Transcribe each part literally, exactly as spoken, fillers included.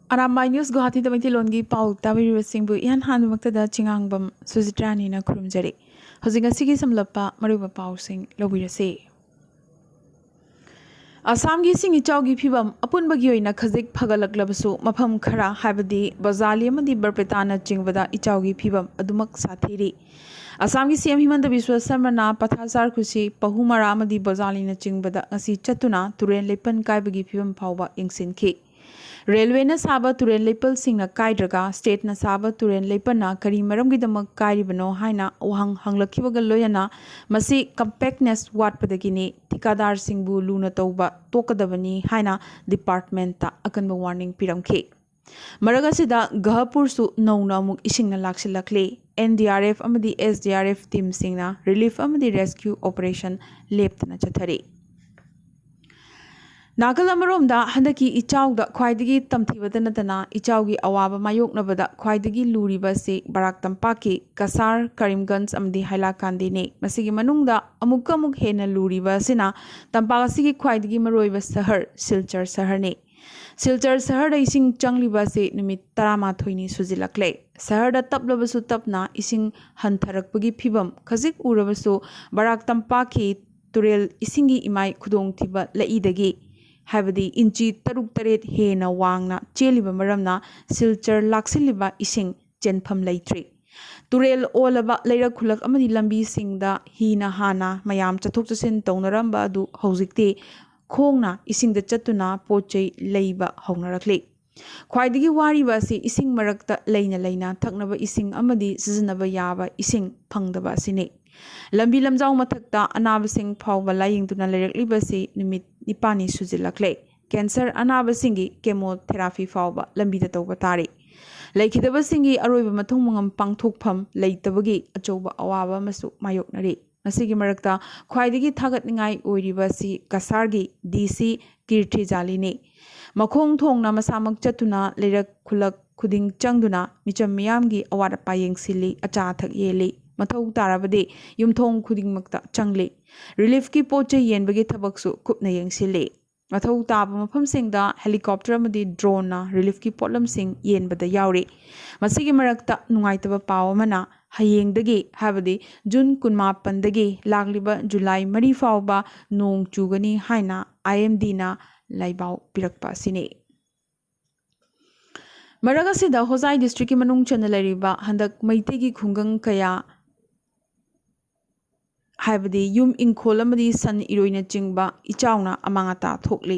Arambai news ꯒꯨꯋꯥꯍꯥꯇꯤꯗ ꯃꯩꯇꯩꯂꯣꯟꯒꯤ ꯄꯥꯎ ꯇꯥꯕꯤꯔꯤꯕꯁꯤꯡꯕꯨ ꯏꯍꯥꯟ ꯍꯥꯟꯕꯃꯛꯇꯗ ꯆꯤꯉꯥꯡꯕꯝ ꯁꯨꯖꯤꯇ꯭ꯔꯥꯅꯤꯅ ꯈꯨꯔꯨꯝꯖꯔꯤ꯫ ꯍꯧꯖꯤꯛ ꯉꯁꯤꯒꯤ ꯁꯝꯂꯞꯄ ꯃꯔꯨꯑꯣꯏꯕ ꯄꯥꯎꯁꯤꯡ ꯂꯧꯕꯤꯔꯁꯤ꯫ ꯑꯁꯥꯝꯒꯤ ꯏꯁꯤꯡ ꯏꯆꯥꯎꯒꯤ ꯐꯤꯕꯝ ꯑꯄꯨꯟꯕꯒꯤ ꯑꯣꯏꯅ ꯈꯖꯤꯛ ꯐꯒꯠꯂꯛꯂꯕꯁꯨ, ꯃꯐꯝ ꯈꯔ, ꯍꯥꯏꯕꯗꯤ ꯕꯖꯥꯂꯤ ꯑꯃꯗꯤ ꯕꯔꯄꯦꯇꯥꯅꯆꯤꯡꯕꯗ ꯏꯆꯥꯎꯒꯤ ꯐꯤꯕꯝ ꯑꯗꯨꯃꯛ ꯁꯥꯊꯤꯔꯤ꯫ ꯑꯁꯥꯝꯒꯤ ꯁꯤ ꯑꯦꯝ ꯍꯤꯃꯟꯇ ꯕꯤꯁ꯭ꯋ ꯁꯔꯃꯅ ꯄꯊꯥꯁꯥꯔ ꯈꯨꯁꯤ, ꯄꯍꯨꯃꯔꯥ ꯑꯃꯗꯤ ꯕꯖꯥꯂꯤꯅꯆꯤꯡꯕꯗ ꯉꯁꯤ ꯆꯠꯇꯨꯅ ꯇꯨꯔꯦꯜ ꯂꯩꯄꯟ ꯀꯥꯏꯕꯒꯤ ꯐꯤꯕꯝ ꯐꯥꯎꯕ ꯌꯦꯡꯁꯤꯟꯈꯤ꯫ ꯔꯦꯜꯋꯦꯅ ꯁꯥꯕ ꯇꯨꯔꯦꯜ ꯂꯩꯄꯜꯁꯤꯡꯅ ꯀꯥꯏꯗ꯭ꯔꯒ, ꯁ꯭ꯇꯦꯠꯅ ꯁꯥꯕ ꯇꯨꯔꯦꯜ ꯂꯩꯄꯜꯅ ꯀꯔꯤ ꯃꯔꯝꯒꯤꯗꯃꯛ ꯀꯥꯏꯔꯤꯕꯅꯣ ꯍꯥꯏꯅ ꯋꯥꯍꯪ ꯍꯪꯂꯛꯈꯤꯕꯒ ꯂꯣꯏꯅꯅ, ꯃꯁꯤ ꯀꯝꯄꯦꯛꯅꯦꯁ ꯋꯥꯠꯄꯗꯒꯤꯅꯤ, ꯊꯤꯀꯥꯗꯥꯔꯁꯤꯡꯕꯨ ꯂꯨꯅ ꯇꯧꯕ ꯇꯣꯛꯀꯗꯕꯅꯤ ꯍꯥꯏꯅ ꯗꯤꯄꯥꯔꯠꯃꯦꯟꯠꯇ ꯑꯀꯟꯕ ꯋꯥꯔꯅꯤꯡ ꯄꯤꯔꯝꯈꯤ꯫ ꯃꯔꯛ ꯑꯁꯤꯗ ꯒꯍꯄꯨꯔꯁꯨ ꯅꯧꯅ ꯑꯃꯨꯛ ꯏꯁꯤꯡꯅ ꯂꯥꯛꯁꯤꯜꯂꯛꯂꯤ꯫ ꯑꯦꯟ ꯗꯤ ꯑꯥꯔ ꯑꯦꯐ ꯑꯃꯗꯤ ꯑꯦꯁ ꯗꯤ ꯑꯥꯔ ꯑꯦꯐ ꯇꯤꯝꯁꯤꯡꯅ ꯔꯤꯂꯤꯐ ꯑꯃꯗꯤ ꯔꯦꯁꯀ꯭ꯌꯨ ꯑꯣꯄꯔꯦꯁꯟ ꯂꯦꯞꯇꯅ ꯆꯠꯊꯔꯤ꯫ ꯅꯥꯀꯜ ꯑꯃꯔꯣꯝꯗ, ꯍꯟꯗꯛꯀꯤ ꯏꯆꯥꯎꯗ ꯈ꯭ꯋꯥꯏꯗꯒꯤ ꯇꯝꯊꯤꯕꯇ ꯅꯠꯇꯅ ꯏꯆꯥꯎꯒꯤ ꯑꯋꯥꯕ ꯃꯥꯌꯣꯛꯅꯕꯗ ꯈ꯭ꯋꯥꯏꯗꯒꯤ ꯂꯨꯔꯤꯕ ꯑꯁꯤ ꯕꯔꯥꯛ ꯇꯝꯄꯥꯛꯀꯤ ꯀꯁꯥꯔ, ꯀꯔꯤꯝꯒꯟꯖ ꯑꯃꯗꯤ ꯍꯥꯏꯂꯥꯀꯥꯟꯗꯤꯅꯤ꯫ ꯃꯁꯤꯒꯤ ꯃꯅꯨꯡꯗ ꯑꯃꯨꯛꯀ ꯑꯃꯨꯛ ꯍꯦꯟꯅ ꯂꯨꯔꯤꯕ ꯑꯁꯤꯅ ꯇꯝꯄꯥꯛ ꯑꯁꯤꯒꯤ ꯈ꯭ꯋꯥꯏꯗꯒꯤ ꯃꯔꯨꯑꯣꯏꯕ ꯁꯍꯔ ꯁꯤꯜꯆꯔ ꯁꯍꯔꯅꯤ꯫ ꯁꯤꯜꯆꯔ ꯁꯍꯔꯗ ꯏꯁꯤꯡ ꯆꯪꯂꯤꯕ ꯑꯁꯤ ꯅꯨꯃꯤꯠ ꯇꯔꯥꯃꯥꯊꯣꯏꯅꯤ ꯁꯨꯖꯤꯜꯂꯛꯂꯦ꯫ ꯁꯍꯔꯗ ꯇꯞꯂꯕꯁꯨ ꯇꯞꯅ ꯏꯁꯤꯡ ꯍꯟꯊꯔꯛꯄꯒꯤ ꯐꯤꯕꯝ ꯈꯖꯤꯛ ꯎꯔꯕꯁꯨ, ꯕꯔꯥꯛ ꯇꯝꯄꯥꯛꯀꯤ ꯇꯨꯔꯦꯜ ꯏꯁꯤꯡꯒꯤ ꯏꯃꯥꯏ ꯈꯨꯗꯣꯡꯊꯤꯕ ꯂꯛꯏꯗꯒꯤ, ꯍꯥꯏꯕꯗꯤ ꯏꯟꯆꯤ ꯇꯔꯨꯛ ꯇꯔꯦꯠ ꯍꯦꯟꯅ ꯋꯥꯡꯅ ꯆꯦꯜꯂꯤꯕ ꯃꯔꯝꯅ ꯁꯤꯜꯆꯔ ꯂꯥꯛꯁꯤꯜꯂꯤꯕ ꯏꯁꯤꯡ ꯆꯦꯟꯐꯝ ꯂꯩꯇ꯭ꯔꯤ꯫ ꯇꯨꯔꯦꯜ ꯑꯣꯜꯂꯕ ꯂꯩꯔꯛ ꯈꯨꯜꯂꯛ ꯑꯃꯗꯤ ꯂꯝꯕꯤꯁꯤꯡꯗ ꯍꯤꯅ ꯍꯥꯟꯅ ꯃꯌꯥꯝ ꯆꯠꯊꯣꯛ ꯆꯠꯁꯤꯟ ꯇꯧꯅꯔꯝꯕ ꯑꯗꯨ ꯍꯧꯖꯤꯛꯇꯤ ꯈꯣꯡꯅ ꯏꯁꯤꯡꯗ ꯆꯠꯇꯨꯅ ꯄꯣꯠ ꯆꯩ ꯂꯩꯕ ꯍꯧꯅꯔꯛꯂꯤ꯫ ꯈ꯭ꯋꯥꯏꯗꯒꯤ ꯋꯥꯔꯤꯕ ꯑꯁꯤ ꯏꯁꯤꯡ ꯃꯔꯛꯇ ꯂꯩꯅ ꯂꯩꯅ ꯊꯛꯅꯕ ꯏꯁꯤꯡ ꯑꯃꯗꯤ ꯁꯤꯖꯤꯟꯅꯕ ꯌꯥꯕ ꯏꯁꯤꯡ ꯐꯪꯗꯕ ꯑꯁꯤꯅꯤ꯫ ꯂꯝꯕꯤ ꯂꯝꯖꯥꯎ ꯃꯊꯛꯇ ꯑꯅꯥꯕꯁꯤꯡ ꯐꯥꯎꯕ ꯂꯥꯌꯦꯡꯗꯨꯅ ꯂꯩꯔꯛꯂꯤꯕ ꯑꯁꯤ ꯅꯨꯃꯤꯠ ꯅꯤꯄꯥꯜꯅꯤ ꯁꯨꯖꯤꯜꯂꯛꯂꯦ꯫ ꯀꯦꯟꯁꯔ ꯑꯅꯥꯕꯁꯤꯡꯒꯤ ꯀꯦꯃꯣꯊꯦꯔꯥꯄꯤ ꯐꯥꯎꯕ ꯂꯝꯕꯤꯗ ꯇꯧꯕ ꯇꯥꯔꯤ꯫ ꯂꯩꯈꯤꯗꯕꯁꯤꯡꯒꯤ ꯑꯔꯣꯏꯕ ꯃꯊꯧ ꯃꯉꯝ ꯄꯥꯡꯊꯣꯛꯐꯝ ꯂꯩꯇꯕꯒꯤ ꯑꯆꯧꯕ ꯑꯋꯥꯕ ꯑꯃꯁꯨ ꯃꯥꯌꯣꯛꯅꯔꯤ꯫ ꯃꯁꯤꯒꯤ ꯃꯔꯛꯇ ꯈ꯭ꯋꯥꯏꯗꯒꯤ ꯊꯥꯒꯠꯅꯤꯡꯉꯥꯏ ꯑꯣꯏꯔꯤꯕ ꯑꯁꯤ ꯀꯁꯥꯔꯒꯤ ꯗꯤ ꯁꯤ ꯀꯤꯔꯊꯤꯖꯥꯂꯤꯅꯤ꯫ ꯃꯈꯣꯡ ꯊꯣꯡꯅ ꯃꯁꯥꯃꯛ ꯆꯠꯇꯨꯅ ꯂꯩꯔꯛ ꯈꯨꯜꯂꯛ ꯈꯨꯗꯤꯡ ꯆꯪꯗꯨꯅ ꯃꯤꯆꯝ ꯃꯤꯌꯥꯝꯒꯤ ꯑꯋꯥꯠ ꯑꯄꯥ ꯌꯦꯡꯁꯤꯜꯂꯤ, ꯑꯆꯥ ꯑꯊꯛ ꯌꯦꯜꯂꯤ, ꯃꯊꯧ ꯇꯥꯔꯕꯗꯤ ꯌꯨꯝꯊꯣꯡ ꯈꯨꯗꯤꯡꯃꯛꯇ ꯆꯪꯂꯤ꯫ ꯔꯤꯂꯤꯐꯀꯤ ꯄꯣꯠ ꯆꯩ ꯌꯦꯟꯕꯒꯤ ꯊꯕꯛꯁꯨ ꯀꯨꯞꯅ ꯌꯦꯡꯁꯤꯜꯂꯤ꯫ ꯃꯊꯧ ꯇꯥꯕ ꯃꯐꯝꯁꯤꯡꯗ helicopter ꯑꯃꯗꯤ drone ꯅ relief ꯀꯤ ꯄꯣꯠꯂꯝꯁꯤꯡ ꯌꯦꯟꯕꯗ ꯌꯥꯎꯔꯤ꯫ ꯃꯁꯤꯒꯤ ꯃꯔꯛꯇ ꯅꯨꯡꯉꯥꯏꯇꯕ ꯄꯥꯎ ꯑꯃꯅ, ꯍꯌꯦꯡꯗꯒꯤ, ꯍꯥꯏꯕꯗꯤ ꯖꯨꯟ ꯀꯨꯟꯃꯥꯄꯟꯗꯒꯤ ꯂꯥꯛꯂꯤꯕ ꯖꯨꯂꯥꯏ ꯃꯔꯤ ꯐꯥꯎꯕ ꯅꯣꯡ ꯆꯨꯒꯅꯤ ꯍꯥꯏꯅ I M D ꯅ ꯂꯥꯏꯕꯥꯎ ꯄꯤꯔꯛꯄ ꯑꯁꯤꯅꯤ꯫ ꯃꯔꯛ ꯑꯁꯤꯗ ꯍꯣꯖꯥꯏ district ꯀꯤ ꯃꯅꯨꯡ ꯆꯟꯅ ꯂꯩꯔꯤꯕ ꯍꯟꯗꯛ ꯃꯩꯇꯩꯒꯤ ꯈꯨꯡꯒꯪ ꯀꯌꯥ, ꯍꯥꯏꯕꯗꯤ ꯌꯨꯝ ꯏꯪꯈꯣꯜ ꯑꯃꯗꯤ ꯁꯟ ꯏꯔꯣꯏꯅꯆꯤꯡꯕ ꯏꯆꯥꯎꯅ ꯑꯃꯥꯡ ꯑꯇꯥ ꯊꯣꯛꯂꯤ꯫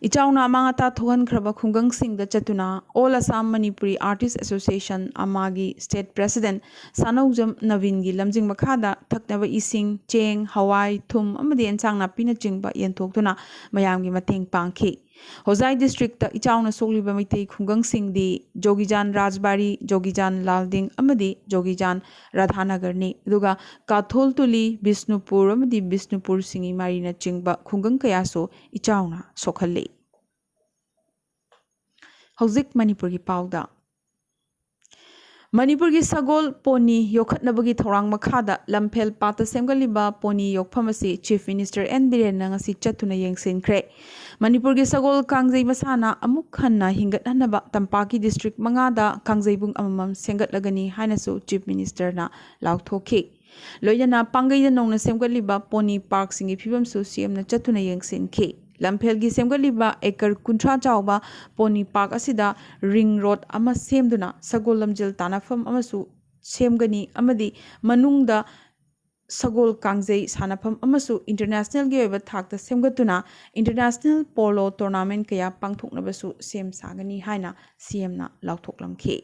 ꯏꯆꯥꯎꯅ ꯑꯃꯥꯡ ꯑꯇꯥ ꯊꯣꯛꯍꯟꯈ꯭ꯔꯕ ꯈꯨꯡꯒꯪꯁꯤꯡꯗ ꯆꯠꯇꯨꯅ All Assam Manipuri Artist Association, ꯑꯃꯥꯒꯤ state president ꯁꯥꯅꯧꯖꯝ ꯅꯕꯤꯟꯒꯤ ꯂꯝꯖꯤꯡ ꯃꯈꯥꯗ ꯊꯛꯅꯕ ꯏꯁꯤꯡ, ꯆꯦꯡ, ꯍꯋꯥꯏ, ꯊꯨꯝ ꯑꯃꯗꯤ ꯑꯦꯟꯁꯥꯡ ꯅꯥꯄꯤꯅꯆꯤꯡꯕ ꯌꯦꯟꯊꯣꯛꯇꯨꯅ ꯃꯌꯥꯝꯒꯤ ꯃꯇꯦꯡ ꯄꯥꯡꯈꯤ꯫ ꯍꯣꯖꯥꯏ district ꯇ ꯏꯆꯥꯎꯅ ꯁꯣꯛꯂꯤꯕ ꯃꯩꯇꯩ ꯈꯨꯡꯒꯪꯁꯤꯡꯗꯤ ꯖꯣꯒꯤꯖꯥꯟ ꯔꯥꯖꯕꯥꯔꯤ, ꯖꯣꯒꯤꯖꯥꯟ ꯂꯥꯜꯗꯤꯡ ꯑꯃꯗꯤ ꯖꯣꯒꯤꯖꯥꯟ ꯔꯥꯙꯥꯅꯒꯔꯅꯤ꯫ ꯑꯗꯨꯒ ꯀꯥꯊꯣꯜ ꯇꯨꯂꯤ, ꯕꯤꯁꯅꯨꯄꯨꯔ ꯑꯃꯗꯤ ꯕꯤꯁꯅꯨꯄꯨꯔ ꯁꯤꯡꯒꯤꯃꯥꯔꯤꯅꯆꯤꯡꯕ ꯈꯨꯡꯒꯪ ꯀꯌꯥꯁꯨ ꯏꯆꯥꯎꯅ ꯁꯣꯛꯍꯜꯂꯤ꯫ ꯍꯧꯖꯤꯛ ꯃꯅꯤꯄꯨꯔꯒꯤ ꯄꯥꯎꯗ꯫ ꯃꯅꯤꯄꯨꯔꯒꯤ ꯁꯒꯣꯜ ꯄꯣꯅꯤ ꯌꯣꯛꯈꯠꯅꯕꯒꯤ ꯊꯧꯔꯥꯡ ꯃꯈꯥꯗ ꯂꯝꯐꯦꯜ ꯄꯥꯠꯇ ꯁꯦꯝꯒꯠꯂꯤꯕ ꯄꯣꯅꯤ ꯌꯣꯛꯐꯝ ꯑꯁꯤ Chief Minister N ꯕꯤꯔꯦꯟꯅ ꯉꯁꯤ ꯆꯠꯇꯨꯅ ꯌꯦꯡꯁꯤꯟꯈ꯭ꯔꯦ꯫ ꯃꯅꯤꯄꯨꯔꯒꯤ ꯁꯒꯣꯜ ꯀꯥꯡꯖꯩ ꯃꯁꯥꯟꯅ ꯑꯃꯨꯛ ꯍꯟꯅ ꯍꯤꯡꯒꯠꯍꯟꯅꯕ ꯇꯝꯄꯥꯛꯀꯤ district ꯃꯉꯥꯗ ꯀꯥꯡꯖꯩꯕꯨꯡ ꯑꯃꯃꯝ ꯁꯦꯝꯒꯠꯂꯒꯅꯤ ꯍꯥꯏꯅꯁꯨ Chief Minister ꯅ ꯂꯥꯎꯊꯣꯛꯈꯤ꯫ ꯂꯣꯏꯅꯅ ꯄꯥꯡꯒꯩꯗ ꯅꯧꯅ ꯁꯦꯝꯒꯠꯂꯤꯕ ꯄꯣꯅꯤ park ꯁꯤꯡꯒꯤ ꯐꯤꯕꯝꯁꯨ C M ꯅ ꯆꯠꯇꯨꯅ ꯌꯦꯡꯁꯤꯟꯈꯤ꯫ ꯂꯝꯐꯦꯜꯒꯤ ꯁꯦꯝꯒꯠꯂꯤꯕ acre ꯀꯨꯟꯊ꯭ꯔꯥ ꯆꯥꯎꯕ ꯄꯣꯅꯤ park ꯑꯁꯤꯗ ring road ꯑꯃ ꯁꯦꯝꯗꯨꯅ ꯁꯒꯣꯜ ꯂꯝꯖꯦꯜ ꯇꯥꯟꯅꯐꯝ ꯑꯃꯁꯨ ꯁꯦꯝꯒꯅꯤ ꯑꯃꯗꯤ ꯃꯅꯨꯡꯗ ꯁꯒꯣꯜ ꯀꯥꯡꯖꯩ ꯁꯥꯟꯅꯐꯝ ꯑꯃꯁꯨ international ꯒꯤ ꯑꯣꯏꯕ ꯊꯥꯛꯇ ꯁꯦꯝꯒꯠꯇꯨꯅ international polo tournament ꯀꯌꯥ ꯄꯥꯡꯊꯣꯛꯅꯕꯁꯨ ꯁꯦꯝ ꯁꯥꯒꯅꯤ ꯍꯥꯏꯅ C M ꯅ ꯂꯥꯎꯊꯣꯛꯂꯝꯈꯤ꯫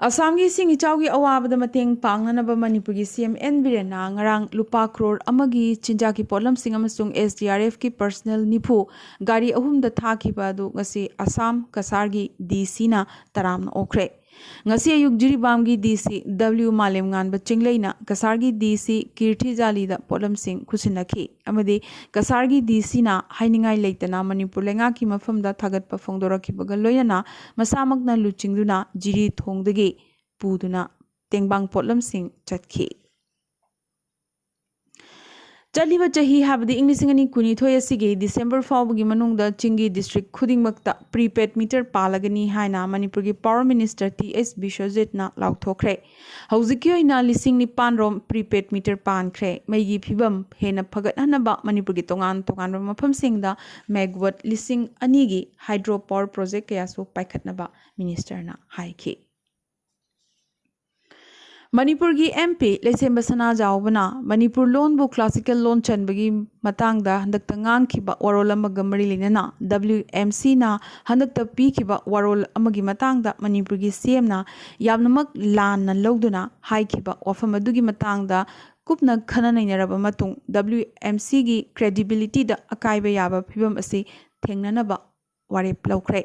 ꯑꯁꯥꯝꯒꯤ ꯏꯁꯤꯡ ꯏꯆꯥꯎꯒꯤ ꯑꯋꯥꯕꯗ ꯃꯇꯦꯡ ꯄꯥꯡꯅꯅꯕ ꯃꯅꯤꯄꯨꯔꯒꯤ C M N ꯕꯤꯔꯦꯟꯅ ꯉꯔꯥꯡ ꯂꯨꯄꯥ ꯀ꯭ꯔꯣꯔ ꯑꯃꯒꯤ ꯆꯤꯟꯖꯥꯛꯀꯤ ꯄꯣꯠꯂꯝꯁꯤꯡ ꯑꯃꯁꯨꯡ S D R F ꯀꯤ personnel ꯅꯤꯐꯨ ꯒꯥꯔꯤ ꯑꯍꯨꯝꯗ ꯊꯥꯈꯤꯕ ꯑꯗꯨ ꯉꯁꯤ ꯑꯁꯥꯝ ꯀꯁꯥꯔꯒꯤ D C ꯅ ꯇꯔꯥꯝꯅ ꯑꯣꯛꯈ꯭ꯔꯦ꯫ ꯉꯁꯤ ꯑꯌꯨꯛ ꯖꯤꯔꯤꯕꯥꯝꯒꯤ D C W ꯃꯥꯂꯦꯝꯉꯥꯟꯕ ꯆꯤꯡꯂꯩꯅ ꯀꯁꯥꯔꯒꯤ D C ꯀꯤꯔꯊꯤ ꯖꯥꯂꯤꯗ ꯄꯣꯠꯂꯝꯁꯤꯡ ꯈꯨꯠꯁꯤꯟꯅꯈꯤ ꯑꯃꯗꯤ ꯀꯁꯥꯔꯒꯤ D C ꯅ ꯍꯥꯏꯅꯤꯡꯉꯥꯏ ꯂꯩꯇꯅ ꯃꯅꯤꯄꯨꯔ ꯂꯩꯉꯥꯛꯀꯤ ꯃꯐꯝꯗ ꯊꯥꯒꯠꯄ ꯐꯣꯡꯗꯣꯔꯛꯈꯤꯕꯒ ꯂꯣꯏꯅꯅ ꯃꯁꯥꯃꯛꯅ ꯂꯨꯆꯤꯡꯗꯨꯅ ꯖꯤꯔꯤ ꯊꯣꯡꯗꯒꯤ ꯄꯨꯗꯨꯅ ꯇꯦꯡꯕꯥꯡ ꯄꯣꯠꯂꯝꯁꯤꯡ ꯆꯠꯈꯤ꯫ ꯆꯠꯂꯤꯕ ꯆꯍꯤ, ꯍꯥꯏꯕꯗꯤ ꯏꯪ ꯂꯤꯁꯤꯡ ꯑꯅꯤ ꯀꯨꯟꯅꯤꯊꯣꯏ ꯑꯁꯤꯒꯤ ꯗꯤꯁꯦꯝꯕꯔ ꯐꯥꯎꯕꯒꯤ ꯃꯅꯨꯡꯗ ꯆꯤꯡꯒꯤ ꯗꯤꯁꯇ꯭ꯔꯤꯛ ꯈꯨꯗꯤꯡꯃꯛꯇ ꯄ꯭ꯔꯤꯄꯦꯗ ꯃꯤꯇꯔ ꯄꯥꯜꯂꯒꯅꯤ ꯍꯥꯏꯅ ꯃꯅꯤꯄꯨꯔꯒꯤ ꯄꯥꯋꯔ ꯃꯤꯅꯤꯁꯇꯔ ꯇꯤ ꯑꯦꯁ ꯕꯤꯁ꯭ꯋꯖꯤꯠꯅ ꯂꯥꯎꯊꯣꯛꯈ꯭ꯔꯦ꯫ ꯍꯧꯖꯤꯛꯀꯤ ꯑꯣꯏꯅ ꯂꯤꯁꯤꯡ ꯅꯤꯄꯥꯟ ꯔꯣꯝ ꯄ꯭ꯔꯤꯄꯦꯗ ꯃꯤꯇꯔ ꯄꯥꯟꯈ꯭ꯔꯦ꯫ ꯃꯩꯒꯤ ꯐꯤꯕꯝ ꯍꯦꯟꯅ ꯐꯒꯠꯍꯟꯅꯕ ꯃꯅꯤꯄꯨꯔꯒꯤ ꯇꯣꯉꯥꯟ ꯇꯣꯉꯥꯟꯕ ꯃꯐꯝꯁꯤꯡꯗ ꯃꯦꯒꯋꯠ ꯂꯤꯁꯤꯡ ꯑꯅꯤꯒꯤ ꯍꯥꯏꯗ꯭ꯔꯣ ꯄꯥꯋꯔ ꯄ꯭ꯔꯣꯖꯦꯛ ꯀꯌꯥꯁꯨ ꯄꯥꯏꯈꯠꯅꯕ ꯃꯤꯅꯤꯁꯇꯔꯅ ꯍꯥꯏꯈꯤ꯫ ꯃꯅꯤꯄꯨꯔꯒꯤ ꯑꯦꯝ ꯄꯤ ꯂꯩꯁꯦꯝꯕ ꯁꯅꯥꯖꯥꯎꯕꯅ ꯃꯅꯤꯄꯨꯔ ꯂꯣꯟꯕꯨ ꯀ꯭ꯂꯥꯁꯤꯀꯦꯜ ꯂꯣꯟ ꯆꯟꯕꯒꯤ ꯃꯇꯥꯡꯗ ꯍꯟꯗꯛꯇ ꯉꯥꯡꯈꯤꯕ ꯋꯥꯔꯣꯜ ꯑꯃꯒ ꯃꯔꯤ ꯂꯩꯅꯅ ꯗꯕ꯭ꯂꯤꯎ ꯑꯦꯝ ꯁꯤꯅ ꯍꯟꯗꯛꯇ ꯄꯤꯈꯤꯕ ꯋꯥꯔꯣꯜ ꯑꯃꯒꯤ ꯃꯇꯥꯡꯗ ꯃꯅꯤꯄꯨꯔꯒꯤ ꯁꯤ ꯑꯦꯝꯅ ꯌꯥꯝꯅꯃꯛ ꯂꯥꯟꯅ ꯂꯧꯗꯨꯅ ꯍꯥꯏꯈꯤꯕ ꯋꯥꯐꯝ ꯑꯗꯨꯒꯤ ꯃꯇꯥꯡꯗ ꯀꯨꯞꯅ ꯈꯟꯅ ꯅꯩꯅꯔꯕ ꯃꯇꯨꯡ ꯗꯕ꯭ꯂꯤꯎ ꯑꯦꯝ ꯁꯤꯒꯤ ꯀ꯭ꯔꯦꯗꯤꯕꯤꯂꯤꯇꯤꯗ ꯑꯀꯥꯏꯕ ꯌꯥꯕ ꯐꯤꯕꯝ ꯑꯁꯤ ꯊꯦꯡꯅꯅꯕ ꯋꯥꯔꯦꯞ ꯂꯧꯈ꯭ꯔꯦ꯫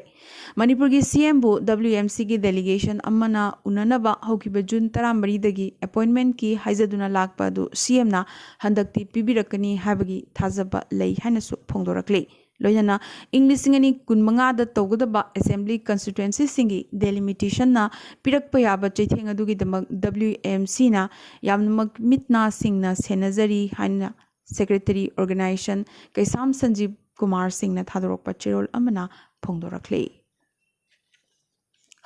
ꯃꯅꯤꯄꯨꯔꯒꯤ ꯁꯤ ꯑꯦꯝꯕꯨ ꯗꯕ꯭ꯂꯤꯎ ꯑꯦꯝ ꯁꯤꯒꯤ ꯗꯦꯂꯤꯒꯦꯁꯟ ꯑꯃꯅ ꯎꯅꯅꯕ ꯍꯧꯈꯤꯕ ꯖꯨꯟ ꯇꯔꯥꯃꯔꯤꯗꯒꯤ ꯑꯦꯄꯣꯏꯟꯃꯦꯟꯠꯀꯤ ꯍꯥꯏꯖꯗꯨꯅ ꯂꯥꯛꯄ ꯑꯗꯨ ꯁꯤ ꯑꯦꯝꯅ ꯍꯟꯗꯛꯇꯤ ꯄꯤꯕꯤꯔꯛꯀꯅꯤ ꯍꯥꯏꯕꯒꯤ ꯊꯥꯖꯕ ꯂꯩ ꯍꯥꯏꯅꯁꯨ ꯐꯣꯡꯗꯣꯔꯛꯂꯤ꯫ ꯂꯣꯏꯅꯅ ꯏꯪ ꯂꯤꯁꯤꯡ ꯑꯅꯤ ꯀꯨꯟꯃꯉꯥꯗ ꯇꯧꯒꯗꯕ ꯑꯦꯁꯦꯝꯕ꯭ꯂꯤ ꯀꯟꯁꯇꯤꯇ꯭ꯋꯦꯟꯁꯤꯁꯤꯡꯒꯤ ꯗꯦꯂꯤꯃꯤꯇꯦꯁꯟꯅ ꯄꯤꯔꯛꯄ ꯌꯥꯕ ꯆꯩꯊꯦꯡ ꯑꯗꯨꯒꯤꯗꯃꯛ ꯗꯕ꯭ꯂꯤꯎ ꯑꯦꯝ ꯁꯤꯅ ꯌꯥꯝꯅꯃꯛ ꯃꯤꯠ ꯅꯥ ꯁꯤꯡꯅ ꯁꯦꯟꯅꯖꯔꯤ ꯍꯥꯏꯅ ꯁꯦꯀ꯭ꯔꯦꯇꯔꯤ ꯑꯣꯔꯒꯅꯥꯏꯖꯦꯁꯟ ꯀꯩꯁꯥꯝ ꯁꯟꯖꯤꯕ ꯀꯨꯃꯥꯔ ꯁꯤꯡꯅ ꯊꯥꯗꯣꯔꯛꯄ ꯆꯦꯔꯣꯜ ꯑꯃꯅ ꯐꯣꯡꯗꯣꯔꯛꯂꯤ꯫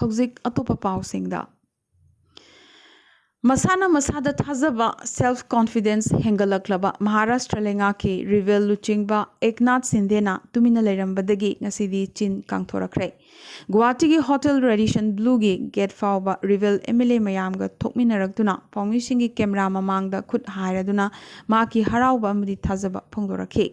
ꯍꯧꯖꯤꯛ ꯑꯇꯣꯞꯄ ꯄꯥꯎꯁꯤꯡꯗ꯫ ꯃꯁꯥꯅ ꯃꯁꯥꯗ ꯊꯥꯖꯕ, ꯁꯦꯜꯐ ꯀꯣꯟꯐꯤꯗꯦꯟꯁ, ꯍꯦꯟꯒꯠꯂꯛꯂꯕ ꯃꯍꯥꯔꯥꯁꯇ꯭ꯔ ꯂꯩꯉꯥꯛꯀꯤ ꯔꯤꯕꯦꯜ ꯂꯨꯆꯤꯡꯕ ꯑꯦꯛꯅꯥꯊ ꯁꯤꯟꯗꯦꯅ ꯇꯨꯃꯤꯟꯅ ꯂꯩꯔꯝꯕꯗꯒꯤ ꯉꯁꯤꯗꯤ ꯆꯤꯟ ꯀꯥꯡꯊꯣꯔꯛꯈ꯭ꯔꯦ꯫ ꯒꯨꯋꯥꯍꯥꯇꯤꯒꯤ ꯍꯣꯇꯦꯜ ꯔꯦꯗꯤꯁꯟ ꯕ꯭ꯂꯨꯒꯤ ꯒꯦꯠ ꯐꯥꯎꯕ ꯔꯤꯕꯦꯜ ꯑꯦꯝ ꯑꯦꯜ ꯑꯦ ꯃꯌꯥꯝꯒ ꯊꯣꯛꯃꯤꯟꯅꯔꯛꯇꯨꯅ ꯄꯥꯎꯃꯤꯁꯤꯡꯒꯤ ꯀꯦꯃꯦꯔꯥ ꯃꯃꯥꯡꯗ ꯈꯨꯠ ꯍꯥꯏꯔꯗꯨꯅ ꯃꯍꯥꯛꯀꯤ ꯍꯔꯥꯎꯕ ꯑꯃꯗꯤ ꯊꯥꯖꯕ ꯐꯣꯡꯗꯣꯔꯛꯈꯤ꯫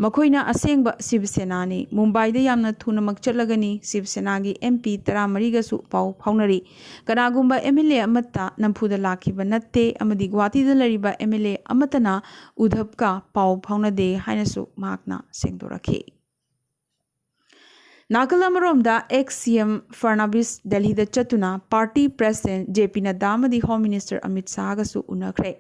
ꯃꯈꯣꯏꯅ ꯑꯁꯦꯡꯕ ꯁꯤꯕ ꯁꯦꯅꯥꯅꯤ, ꯃꯨꯝꯕꯥꯏꯗ ꯌꯥꯝꯅ ꯊꯨꯅꯃꯛ ꯆꯠꯂꯒꯅꯤ, ꯁꯤꯕ ꯁꯦꯅꯥꯒꯤ ꯑꯦꯝ ꯄꯤ ꯇꯔꯥꯃꯔꯤꯒꯁꯨ ꯄꯥꯎ ꯐꯥꯎꯅꯔꯤ꯫ ꯀꯅꯥꯒꯨꯝꯕ ꯑꯦꯝ ꯑꯦꯜ ꯑꯦ ꯑꯃꯠꯇ ꯅꯝꯐꯨꯗ ꯂꯥꯛꯈꯤꯕ ꯅꯠꯇꯦ ꯑꯃꯗꯤ ꯒꯨꯋꯥꯍꯥꯇꯤꯗ ꯂꯩꯔꯤꯕ ꯑꯦꯝ ꯑꯦꯜ ꯑꯦ ꯑꯃꯠꯇꯅ ꯎꯙꯕꯀ ꯄꯥꯎ ꯐꯥꯎꯅꯗꯦ ꯍꯥꯏꯅꯁꯨ ꯃꯍꯥꯛꯅ ꯁꯦꯡꯗꯣꯔꯛꯈꯤ꯫ ꯅꯥꯀꯜ ꯑꯃꯔꯣꯝꯗ ꯑꯦꯛꯁ ꯁꯤ ꯑꯦꯝ ꯐꯔꯅꯥꯕꯤꯁ ꯗꯦꯜꯍꯤꯗ ꯆꯠꯇꯨꯅ ꯄꯥꯔꯇꯤ ꯄ꯭ꯔꯦꯁꯤꯗꯦꯟꯠ ꯖꯦ ꯄꯤ ꯅꯗ꯭ꯗꯥ ꯑꯃꯗꯤ ꯍꯣꯝ ꯃꯤꯅꯤꯁꯇꯔ ꯑꯃꯤꯠ ꯁꯥꯍꯒꯁꯨ ꯎꯅꯈ꯭ꯔꯦ꯫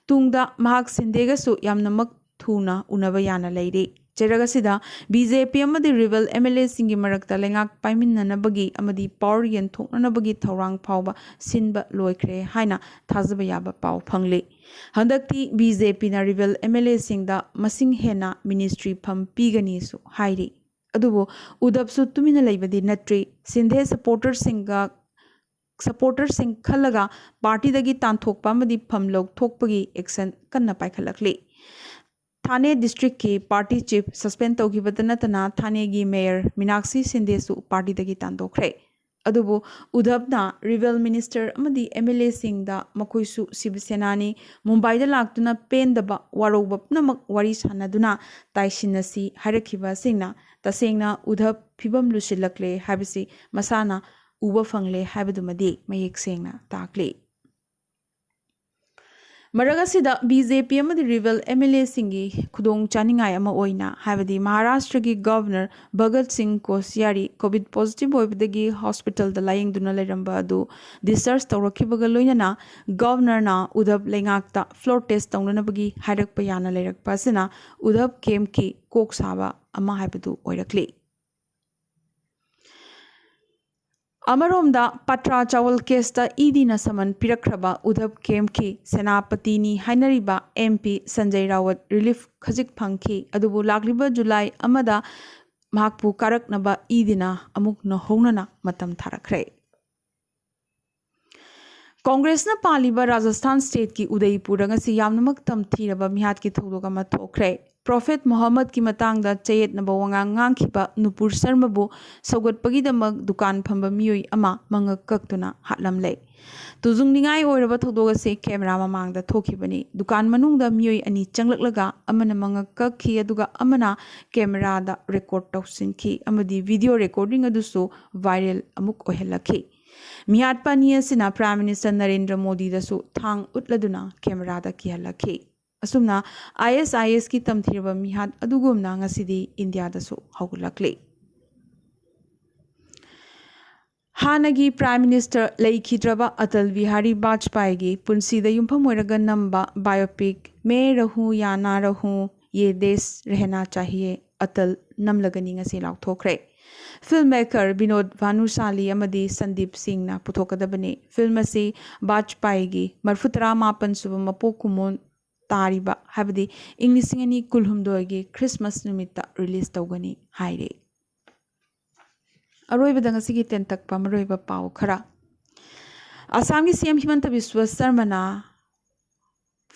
ꯇꯨꯡꯗ ꯃꯍꯥꯛ ꯁꯤꯟꯗꯦꯒꯁꯨ ꯌꯥꯝꯅꯃꯛ ꯊꯨꯅ ꯎꯅꯕ ꯌꯥꯅ ꯂꯩꯔꯤ꯫ ꯆꯩꯔꯛ ꯑꯁꯤꯗ ꯕꯤ ꯖꯦ ꯄꯤ ꯑꯃꯗꯤ ꯔꯤꯕꯦꯜ ꯑꯦꯝ ꯑꯦꯜ ꯑꯦꯁꯤꯡꯒꯤ ꯃꯔꯛꯇ ꯂꯩꯉꯥꯛ ꯄꯥꯏꯃꯤꯟꯅꯅꯕꯒꯤ ꯑꯃꯗꯤ ꯄꯥꯋꯔ ꯌꯦꯟꯊꯣꯛꯅꯅꯕꯒꯤ ꯊꯧꯔꯥꯡ ꯐꯥꯎꯕ ꯁꯤꯟꯕ ꯂꯣꯏꯈ꯭ꯔꯦ ꯍꯥꯏꯅ ꯊꯥꯖꯕ ꯌꯥꯕ ꯄꯥꯎ ꯐꯪꯂꯤ꯫ ꯍꯟꯗꯛꯇꯤ ꯕꯤ ꯖꯦ ꯄꯤꯅ ꯔꯤꯕꯦꯜ ꯑꯦꯝ ꯑꯦꯜ ꯑꯦꯁꯤꯡꯗ ꯃꯁꯤꯡ ꯍꯦꯟꯅ ꯃꯤꯅꯤꯁꯇ꯭ꯔꯤ ꯐꯝ ꯄꯤꯒꯅꯤꯁꯨ ꯍꯥꯏꯔꯤ꯫ ꯑꯗꯨꯕꯨ ꯎꯗꯞꯁꯨ ꯇꯨꯃꯤꯟꯅ ꯂꯩꯕꯗꯤ ꯅꯠꯇ꯭ꯔꯤ꯫ ꯁꯤꯟꯙꯦ ꯁꯄꯣꯔꯇꯔꯁꯤꯡꯒ ꯁꯄꯣꯔꯇꯔꯁꯤꯡ ꯈꯜꯂꯒ ꯄꯥꯔꯇꯤꯗꯒꯤ ꯇꯥꯟꯊꯣꯛꯄ ꯑꯃꯗꯤ ꯐꯝ ꯂꯧꯊꯣꯛꯄꯒꯤ ꯑꯦꯛꯁꯟ ꯀꯟꯅ ꯄꯥꯏꯈꯠꯂꯛꯂꯤ꯫ ꯊꯥꯅꯦ ꯗꯤꯁꯇ꯭ꯔꯤꯛꯀꯤ ꯄꯥꯔꯇꯤ ꯆꯤꯐ ꯁꯁꯄꯦꯟ ꯇꯧꯈꯤꯕꯇ ꯅꯠꯇꯅ ꯊꯥꯅꯦꯒꯤ ꯃꯦꯌꯔ ꯃꯤꯅꯥꯛꯁꯤ ꯁꯤꯟꯗꯦꯁꯨ ꯄꯥꯔꯇꯤꯗꯒꯤ ꯇꯥꯟꯊꯣꯛꯈ꯭ꯔꯦ꯫ ꯑꯗꯨꯕꯨ ꯎꯗꯞꯅ ꯔꯤꯕꯦꯜ ꯃꯤꯅꯤꯁꯇꯔ ꯑꯃꯗꯤ ꯑꯦꯝ ꯑꯦꯜ ꯑꯦꯁꯤꯡꯗ ꯃꯈꯣꯏꯁꯨ ꯁꯤꯕ ꯁꯦꯅꯥꯅꯤ, ꯃꯨꯝꯕꯥꯏꯗ ꯂꯥꯛꯇꯨꯅ ꯄꯦꯟꯗꯕ ꯋꯥꯔꯧꯕ ꯄꯨꯝꯅꯃꯛ ꯋꯥꯔꯤ ꯁꯥꯟꯅꯗꯨꯅ ꯇꯥꯏꯁꯤꯟꯅꯁꯤ ꯍꯥꯏꯔꯛꯈꯤꯕꯁꯤꯡꯅ ꯇꯁꯦꯡꯅ ꯎꯗꯞ ꯐꯤꯕꯝ ꯂꯨꯁꯤꯜꯂꯛꯂꯦ ꯍꯥꯏꯕꯁꯤ ꯃꯁꯥꯅ ꯎꯕ ꯐꯪꯂꯦ ꯍꯥꯏꯕꯗꯨꯃꯗꯤ ꯃꯌꯦꯛ ꯁꯦꯡꯅ ꯇꯥꯛꯂꯤ꯫ ꯃꯔꯛ ꯑꯁꯤꯗ ꯕꯤ ꯖꯦ ꯄꯤ ꯑꯃꯗꯤ ꯔꯤꯕꯦꯜ ꯑꯦꯝ ꯑꯦꯜ ꯑꯦꯁꯤꯡꯒꯤ ꯈꯨꯗꯣꯡ ꯆꯥꯅꯤꯡꯉꯥꯏ ꯑꯃ ꯑꯣꯏꯅ, ꯍꯥꯏꯕꯗꯤ ꯃꯍꯥꯔꯥꯁꯇ꯭ꯔꯒꯤ ꯒꯚꯔꯅꯔ ꯚꯒꯠ ꯁꯤꯡ ꯀꯣꯁꯤꯌꯥꯔꯤ ꯀꯣꯚꯤꯗ ꯄꯣꯖꯤꯇꯤꯚ ꯑꯣꯏꯕꯗꯒꯤ ꯍꯣꯁꯄꯤꯇꯥꯜꯗ ꯂꯥꯌꯦꯡꯗꯨꯅ ꯂꯩꯔꯝꯕ ꯑꯗꯨ ꯗꯤꯁꯆꯥꯔꯖ ꯇꯧꯔꯛꯈꯤꯕꯒ ꯂꯣꯏꯅꯅ ꯒꯚꯔꯅꯔꯅ ꯎꯗꯞ ꯂꯩꯉꯥꯛꯇ ꯐ꯭ꯂꯣꯔ ꯇꯦꯁ ꯇꯧꯅꯅꯕꯒꯤ ꯍꯥꯏꯔꯛꯄ ꯌꯥꯅ ꯂꯩꯔꯛꯄ ꯑꯁꯤꯅ ꯎꯗꯞ ꯀꯦꯝꯞꯀꯤ ꯀꯣꯛ ꯁꯥꯕ ꯑꯃ ꯍꯥꯏꯕꯗꯨ ꯑꯣꯏꯔꯛꯂꯤ꯫ ꯑꯃꯔꯣꯝꯗ ꯄꯇ꯭ꯔꯥ ꯆꯥꯋꯜ ꯀꯦꯁꯇ E ꯗꯤꯅ ꯁꯃꯟ ꯄꯤꯔꯛꯈ꯭ꯔꯕ ꯎꯗꯞ ꯀꯦꯝꯞꯀꯤ ꯁꯦꯅꯥꯄꯇꯤꯅꯤ ꯍꯥꯏꯅꯔꯤꯕ M P Sanjay ꯔꯥꯋꯠ relief ꯈꯖꯤꯛ ꯐꯪꯈꯤ꯫ ꯑꯗꯨꯕꯨ ꯂꯥꯛꯂꯤꯕ ꯖꯨꯂꯥꯏ ꯑꯃꯗ ꯃꯍꯥꯛꯄꯨ ꯀꯥꯔꯛꯅꯕ ꯏ ꯗꯤꯅ ꯑꯃꯨꯛ ꯅꯧꯍꯧꯅꯅ ꯃꯇꯝ ꯊꯥꯔꯛꯈ꯭ꯔꯦ꯫ ꯀꯣꯡꯒ꯭ꯔꯦꯁꯅ ꯄꯥꯜꯂꯤꯕ ꯔꯥꯖꯁꯊꯥꯟ ꯁ꯭ꯇꯦꯠꯀꯤ ꯎꯗꯩꯄꯨꯔꯗ ꯉꯁꯤ ꯌꯥꯝꯅꯃꯛ ꯇꯝꯊꯤꯔꯕ ꯃꯤꯍꯥꯠꯀꯤ ꯊꯧꯗꯣꯛ ꯑꯃ ꯊꯣꯛꯈ꯭ꯔꯦ꯫ ꯄ꯭ꯔꯣꯐꯦꯠ ꯃꯨꯍꯝꯃꯗꯀꯤ ꯃꯇꯥꯡꯗ ꯆꯌꯦꯠꯅꯕ ꯋꯥꯉꯥꯡ ꯉꯥꯡꯈꯤꯕ ꯅꯨꯄꯨꯔ ꯁꯔꯃꯕꯨ ꯁꯧꯒꯠꯄꯒꯤꯗꯃꯛ ꯗꯨꯀꯥꯟ ꯐꯝꯕ ꯃꯤꯑꯣꯏ ꯑꯃ ꯃꯉꯛ ꯀꯛꯇꯨꯅ ꯍꯥꯠꯂꯝꯂꯦ꯫ ꯇꯨꯖꯨꯡꯅꯤꯡꯉꯥꯏ ꯑꯣꯏꯔꯕ ꯊꯧꯗꯣꯛ ꯑꯁꯤ ꯀꯦꯃꯦꯔꯥ ꯃꯃꯥꯡꯗ ꯊꯣꯛꯈꯤꯕꯅꯤ꯫ ꯗꯨꯀꯥꯟ ꯃꯅꯨꯡꯗ ꯃꯤꯑꯣꯏ ꯑꯅꯤ ꯆꯪꯂꯛꯂꯒ ꯑꯃꯅ ꯃꯉꯛ ꯀꯛꯈꯤ, ꯑꯗꯨꯒ ꯑꯃꯅ ꯀꯦꯃꯦꯔꯥꯗ ꯔꯦꯀꯣꯔꯗ ꯇꯧꯁꯤꯟꯈꯤ ꯑꯃꯗꯤ ꯚꯤꯗꯤꯑꯣ ꯔꯦꯀꯣꯔꯗꯤꯡ ꯑꯗꯨꯁꯨ ꯚꯥꯏꯔꯦꯜ ꯑꯃꯨꯛ ꯑꯣꯏꯍꯜꯂꯛꯈꯤ꯫ ꯃꯤꯍꯥꯠꯄ ꯑꯅꯤ ꯑꯁꯤꯅ ꯄ꯭ꯔꯥꯏꯝ ꯃꯤꯅꯤꯁꯇꯔ ꯅꯔꯦꯟꯗ꯭ꯔ ꯃꯣꯗꯤꯗꯁꯨ ꯊꯥꯡ ꯎꯠꯂꯗꯨꯅ ꯀꯦꯃꯦꯔꯥꯗ ꯀꯤꯍꯜꯂꯛꯈꯤ꯫ ꯑꯁꯨꯝꯅ ꯑꯥꯏ ꯑꯦꯁ ꯑꯥꯏ ꯑꯦꯁꯀꯤ ꯇꯝꯊꯤꯔꯕ ꯃꯤꯍꯥꯠ ꯑꯗꯨꯒꯨꯝꯅ ꯉꯁꯤꯗꯤ ꯏꯟꯗꯤꯌꯥꯗꯁꯨ ꯍꯧꯒꯠꯂꯛꯂꯤ꯫ ꯍꯥꯟꯅꯒꯤ ꯄ꯭ꯔꯥꯏꯝ ꯃꯤꯅꯤꯁꯇꯔ ꯂꯩꯈꯤꯗ꯭ꯔꯕ ꯑꯇꯜ ꯕꯤꯍꯥꯔꯤ ꯕꯥꯖꯄꯥꯏꯒꯤ ꯄꯨꯟꯁꯤꯗ ꯌꯨꯝꯐꯝ ꯑꯣꯏꯔꯒ ꯅꯝꯕ ꯕꯥꯏꯑꯣꯄꯤꯛ ꯃꯦ ꯔꯍꯨ ꯌꯥ ꯅꯥ ꯔꯍꯨ ꯌꯦ ꯗꯦꯁ ꯔꯦꯍꯅꯥ ꯆꯥꯍꯤꯌꯦ ꯑꯇꯜ ꯅꯝꯂꯒꯅꯤ ꯉꯁꯤ ꯂꯥꯎꯊꯣꯛꯈ꯭ꯔꯦ꯫ ꯐꯤꯜꯝ ꯃꯦꯀꯔ ꯕꯤꯅꯣꯗ ꯚꯥꯅꯨꯁꯥꯂꯤ ꯑꯃꯗꯤ ꯁꯟꯗꯤꯞ ꯁꯤꯡꯅ ꯄꯨꯊꯣꯛꯀꯗꯕꯅꯤ꯫ ꯐꯤꯜꯝ ꯑꯁꯤ ꯕꯥꯖꯄꯥꯏꯒꯤ ꯃꯔꯐꯨ ꯇꯔꯥ ꯃꯥꯄꯟ ꯁꯨꯕ ꯃꯄꯣꯛ ꯀꯨꯝꯑꯣꯟ ꯇꯥꯔꯤꯕ, ꯍꯥꯏꯕꯗꯤ ꯏꯪ ꯂꯤꯁꯤꯡ ꯑꯅꯤ ꯀꯨꯟꯍꯨꯝꯗꯣꯏꯒꯤ ꯈ꯭ꯔꯤꯁꯃꯥꯁ ꯅꯨꯃꯤꯠꯇ ꯔꯤꯂꯤꯖ ꯇꯧꯒꯅꯤ ꯍꯥꯏꯔꯤ꯫ ꯑꯔꯣꯏꯕꯗ ꯉꯁꯤꯒꯤ ꯇꯦꯟꯇꯛꯄ ꯃꯔꯨꯑꯣꯏꯕ ꯄꯥꯎ ꯈꯔ꯫ ꯑꯁꯥꯝꯒꯤ ꯁꯤ ꯑꯦꯝ ꯍꯤꯃꯟꯇ ꯕꯤꯁ꯭ꯋ ꯁꯔꯃꯅ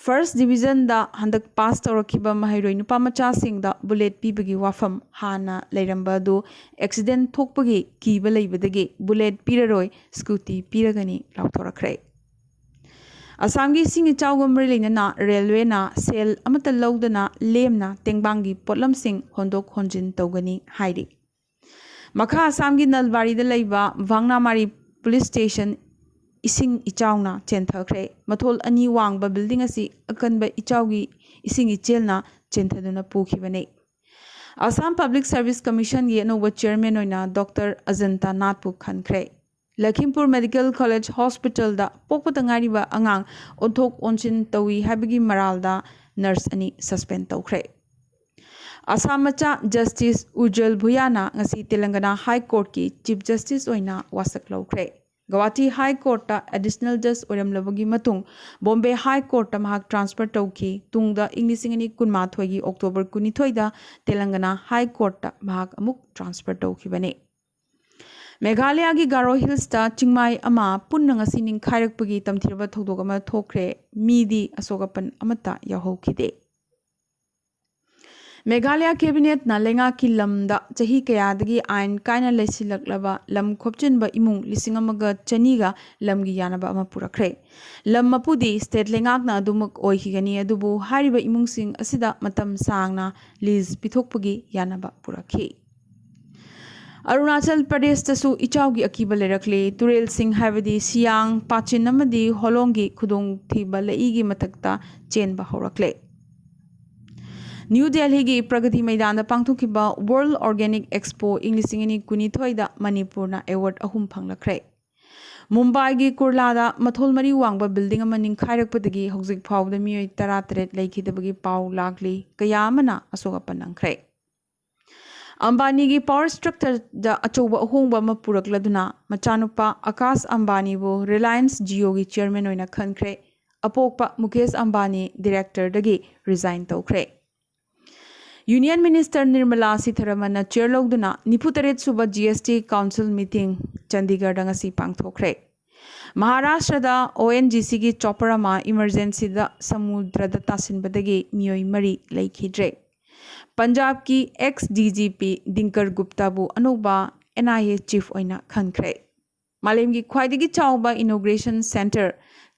ꯐꯥꯔꯁ ꯗꯤꯕꯤꯖꯟꯗ ꯍꯟꯗꯛ ꯄꯥꯁ ꯇꯧꯔꯛꯈꯤꯕ ꯃꯍꯩꯔꯣꯏ ꯅꯨꯄꯥ ꯃꯆꯥꯁꯤꯡꯗ ꯕꯨꯂꯦꯠ ꯄꯤꯕꯒꯤ ꯋꯥꯐꯝ ꯍꯥꯟꯅ ꯂꯩꯔꯝꯕ ꯑꯗꯨ ꯑꯦꯛꯁꯤꯗꯦꯟ ꯊꯣꯛꯄꯒꯤ ꯀꯤꯕ ꯂꯩꯕꯗꯒꯤ ꯕꯨꯂꯦꯠ ꯄꯤꯔꯔꯣꯏ, ꯁ꯭ꯀꯨꯇꯤ ꯄꯤꯔꯒꯅꯤ ꯂꯥꯎꯊꯣꯔꯛꯈ꯭ꯔꯦ꯫ ꯑꯁꯥꯝꯒꯤ ꯏꯁꯤꯡ ꯏꯆꯥꯎꯒ ꯃꯔꯤ ꯂꯩꯅꯅ ꯔꯦꯜꯋꯦꯅ ꯁꯦꯜ ꯑꯃꯠꯇ ꯂꯧꯗꯅ ꯂꯦꯝꯅ ꯇꯦꯡꯕꯥꯡꯒꯤ ꯄꯣꯠꯂꯝꯁꯤꯡ ꯍꯣꯟꯗꯣꯛ ꯍꯣꯟꯖꯤꯟ ꯇꯧꯒꯅꯤ ꯍꯥꯏꯔꯤ꯫ ꯃꯈꯥ ꯑꯁꯥꯝꯒꯤ ꯅꯜꯕꯥꯔꯤꯗ ꯂꯩꯕ ꯚꯥꯡꯅꯥꯃꯥꯔꯤ ꯄꯨꯂꯤꯁ ꯁ꯭ꯇꯦꯁꯟ ꯏꯁꯤꯡ ꯏꯆꯥꯎꯅ ꯆꯦꯟꯊꯈ꯭ꯔꯦ꯫ ꯃꯊꯣꯜ ꯑꯅꯤ ꯋꯥꯡꯕ ꯕꯤꯜꯗꯤꯡ ꯑꯁꯤ ꯑꯀꯟꯕ ꯏꯆꯥꯎꯒꯤ ꯏꯁꯤꯡ ꯏꯆꯦꯜꯅ ꯆꯦꯟꯊꯗꯨꯅ ꯄꯨꯈꯤꯕꯅꯤ꯫ ꯑꯁꯥꯝ ꯄꯕ꯭ꯂꯤꯛ ꯁꯔꯚꯤꯁ ꯀꯃꯤꯁꯟꯒꯤ ꯑꯅꯧꯕ ꯆꯤꯌꯔꯃꯦꯟ ꯑꯣꯏꯅ doctor Ajanta ꯅꯥꯊꯄꯨ ꯈꯟꯈ꯭ꯔꯦ꯫ Lakhimpur medical college ꯍꯣꯁꯄꯤꯇꯥꯜꯗ ꯄꯣꯛꯄꯇ ꯉꯥꯏꯔꯤꯕ ꯑꯉꯥꯡ ꯑꯣꯟꯊꯣꯛ ꯑꯣꯟꯁꯤꯟ ꯇꯧꯏ ꯍꯥꯏꯕꯒꯤ ꯃꯔꯥꯜꯗ ꯅꯔꯁ ꯑꯅꯤ ꯁꯁꯄꯦꯟ ꯇꯧꯈ꯭ꯔꯦ꯫ ꯑꯁꯥꯝ ꯃꯆꯥ ꯖꯁꯇꯤꯁ ꯎꯖ꯭ꯖꯜ ꯚꯨꯌꯥꯅ ꯉꯁꯤ ꯇꯦꯂꯪꯒꯅꯥ ꯍꯥꯏ ꯀꯣꯔꯠꯀꯤ ꯆꯤꯐ ꯖꯁꯇꯤꯁ ꯑꯣꯏꯅ ꯋꯥꯁꯛ ꯂꯧꯈ꯭ꯔꯦ꯫ ꯒꯧꯍꯥꯇꯤ ꯍꯥꯏ ꯀꯣꯔꯠꯇ ꯑꯦꯗꯤꯁꯅꯦꯜ ꯖꯖ ꯑꯣꯏꯔꯝꯂꯕꯒꯤ ꯃꯇꯨꯡ ꯕꯣꯝꯕꯦ ꯍꯥꯏ ꯀꯣꯔꯠꯇ ꯃꯍꯥꯛ ꯇ꯭ꯔꯥꯟꯁꯐꯔ ꯇꯧꯈꯤ꯫ ꯇꯨꯡꯗ ꯏꯪ ꯂꯤꯁꯤꯡ ꯑꯅꯤ ꯀꯨꯟꯃꯥꯊꯣꯏꯒꯤ ꯑꯣꯛꯇꯣꯕꯔ ꯀꯨꯟꯅꯤꯊꯣꯏꯗ ꯇꯦꯂꯪꯒꯅꯥ ꯍꯥꯏ ꯀꯣꯔꯠꯇ ꯃꯍꯥꯛ ꯑꯃꯨꯛ ꯇ꯭ꯔꯥꯟꯁꯐꯔ ꯇꯧꯈꯤꯕꯅꯤ꯫ ꯃꯦꯘꯥꯂꯌꯥꯒꯤ ꯒꯥꯔꯣ ꯍꯤꯜꯁꯇ ꯆꯤꯡꯃꯥꯏ ꯑꯃ ꯄꯨꯟꯅ ꯉꯁꯤ ꯅꯤꯡꯈꯥꯏꯔꯛꯄꯒꯤ ꯇꯝꯊꯤꯔꯕ ꯊꯧꯗꯣꯛ ꯑꯃ ꯊꯣꯛꯈ꯭ꯔꯦ꯫ ꯃꯤꯗꯤ ꯑꯁꯣꯛ ꯑꯄꯟ ꯑꯃꯠꯇ ꯌꯥꯎꯍꯧꯈꯤꯗꯦ꯫ ꯃꯦꯘꯥꯂꯌꯥ ꯀꯦꯕꯤꯅꯦꯠꯅ ꯂꯩꯉꯥꯛꯀꯤ ꯂꯝꯗ ꯆꯍꯤ ꯀꯌꯥꯗꯒꯤ ꯑꯥꯏꯟ ꯀꯥꯏꯅ ꯂꯩꯁꯤꯜꯂꯛꯂꯕ ꯂꯝ ꯈꯣꯞꯆꯤꯟꯕ ꯏꯃꯨꯡ ꯂꯤꯁꯤꯡ ꯑꯃꯒ ꯆꯅꯤꯒ ꯂꯝꯒꯤ ꯌꯥꯅꯕ ꯑꯃ ꯄꯨꯔꯛꯈ꯭ꯔꯦ꯫ ꯂꯝ ꯃꯄꯨꯗꯤ ꯁ꯭ꯇꯦꯠ ꯂꯩꯉꯥꯛꯅ ꯑꯗꯨꯃꯛ ꯑꯣꯏꯈꯤꯒꯅꯤ, ꯑꯗꯨꯕꯨ ꯍꯥꯏꯔꯤꯕ ꯏꯃꯨꯡꯁꯤꯡ ꯑꯁꯤꯗ ꯃꯇꯝ ꯁꯥꯡꯅ ꯂꯤꯖ ꯄꯤꯊꯣꯛꯄꯒꯤ ꯌꯥꯅꯕ ꯄꯨꯔꯛꯈꯤ꯫ ꯑꯔꯨꯅꯥꯆꯜ ꯄ꯭ꯔꯗꯦꯁꯇꯁꯨ ꯏꯆꯥꯎꯒꯤ ꯑꯀꯤꯕ ꯂꯩꯔꯛꯂꯦ꯫ ꯇꯨꯔꯦꯜꯁꯤꯡ ꯍꯥꯏꯕꯗꯤ ꯁꯤꯌꯥꯡ, ꯄꯥꯆꯤꯟ ꯑꯃꯗꯤ ꯍꯣꯂꯣꯡꯒꯤ ꯈꯨꯗꯣꯡꯊꯤꯕ ꯂꯩꯏꯒꯤ ꯃꯊꯛꯇ ꯆꯦꯟꯕ ꯍꯧꯔꯛꯂꯦ꯫ ꯅ꯭ꯌꯨ ꯗꯦꯜꯍꯤꯒꯤ ꯄ꯭ꯔꯒꯇꯤ ꯃꯩꯗꯥꯟꯗ ꯄꯥꯡꯊꯣꯛꯈꯤꯕ ꯋꯥꯔꯜꯗ ꯑꯣꯔꯒꯥꯅꯤꯛ ꯑꯦꯛꯁꯄꯣ ꯏꯪ ꯂꯤꯁꯤꯡ ꯑꯅꯤ ꯀꯨꯟꯅꯤꯊꯣꯏꯗ ꯃꯅꯤꯄꯨꯔꯅ ꯑꯦꯋꯥꯔꯗ ꯑꯍꯨꯝ ꯐꯪꯂꯛꯈ꯭ꯔꯦ꯫ ꯃꯨꯝꯕꯥꯏꯒꯤ ꯀꯨꯔꯂꯥꯗ ꯃꯊꯣꯜ ꯃꯔꯤ ꯋꯥꯡꯕ ꯕꯤꯜꯗꯤꯡ ꯑꯃ ꯅꯤꯡꯈꯥꯏꯔꯛꯄꯗꯒꯤ ꯍꯧꯖꯤꯛ ꯐꯥꯎꯕꯗ ꯃꯤꯑꯣꯏ ꯇꯔꯥꯇꯔꯦꯠ ꯂꯩꯈꯤꯗꯕꯒꯤ ꯄꯥꯎ ꯂꯥꯛꯂꯤ꯫ ꯀꯌꯥ ꯑꯃꯅ ꯑꯁꯣꯛ ꯑꯄꯟ ꯅꯪꯈ꯭ꯔꯦ꯫ ꯑꯝꯕꯥꯅꯤꯒꯤ ꯄꯥꯋꯔ ꯁ꯭ꯇ꯭ꯔꯛꯆꯔꯗ ꯑꯆꯧꯕ ꯑꯍꯣꯡꯕ ꯑꯃ ꯄꯨꯔꯛꯂꯗꯨꯅ ꯃꯆꯥꯅꯨꯄꯥ ꯑꯀꯥꯁ ꯑꯝꯕꯥꯅꯤꯕꯨ ꯔꯤꯂꯥꯌꯟꯁ ꯖꯤꯑꯣꯒꯤ ꯆꯤꯌꯔꯃꯦꯟ ꯑꯣꯏꯅ ꯈꯟꯈ꯭ꯔꯦ꯫ ꯑꯄꯣꯛꯄ ꯃꯨꯀꯦꯁ ꯑꯝꯕꯥꯅꯤ ꯗꯤꯔꯦꯛꯇꯔꯗꯒꯤ ꯔꯤꯖꯥꯏꯟ ꯇꯧꯈ꯭ꯔꯦ꯫ ꯌꯨꯅꯤꯌꯟ ꯃꯤꯅꯤꯁꯇꯔ ꯅꯤꯔꯃꯂꯥ ꯁꯤꯊꯥꯔꯃꯟꯅ ꯆꯤꯌꯔ ꯂꯧꯗꯨꯅ ꯅꯤꯐꯨꯇꯔꯦꯠ ꯁꯨꯕ ꯖꯤ ꯑꯦꯁ ꯇꯤ ꯀꯥꯎꯟꯁꯤꯜ ꯃꯤꯇꯤꯡ ꯆꯟꯗꯤꯒꯔꯗ ꯉꯁꯤ ꯄꯥꯡꯊꯣꯛꯈ꯭ꯔꯦ꯫ ꯃꯍꯥꯔꯥꯁꯇ꯭ꯔꯗ ꯑꯣ ꯑꯦꯟ ꯖꯤ ꯁꯤꯒꯤ ꯆꯣꯄꯔ ꯑꯃ ꯏꯃꯔꯖꯦꯟꯁꯤꯗ ꯁꯃꯨꯗ꯭ꯔꯗ ꯇꯥꯁꯤꯟꯕꯗꯒꯤ ꯃꯤꯑꯣꯏ ꯃꯔꯤ ꯂꯩꯈꯤꯗ꯭ꯔꯦ꯫ ꯄꯟꯖꯥꯕꯀꯤ ꯑꯦꯛꯁ ꯗꯤ ꯖꯤ ꯄꯤ ꯗꯤꯡꯀꯔ ꯒꯨꯞꯇꯥꯕꯨ ꯑꯅꯧꯕ ꯑꯦꯟ ꯑꯥꯏ ꯑꯦ ꯆꯤꯐ ꯑꯣꯏꯅ ꯈꯟꯈ꯭ꯔꯦ꯫ ꯃꯥꯂꯦꯝꯒꯤ ꯈ꯭ꯋꯥꯏꯗꯒꯤ ꯆꯥꯎꯕ innovation centre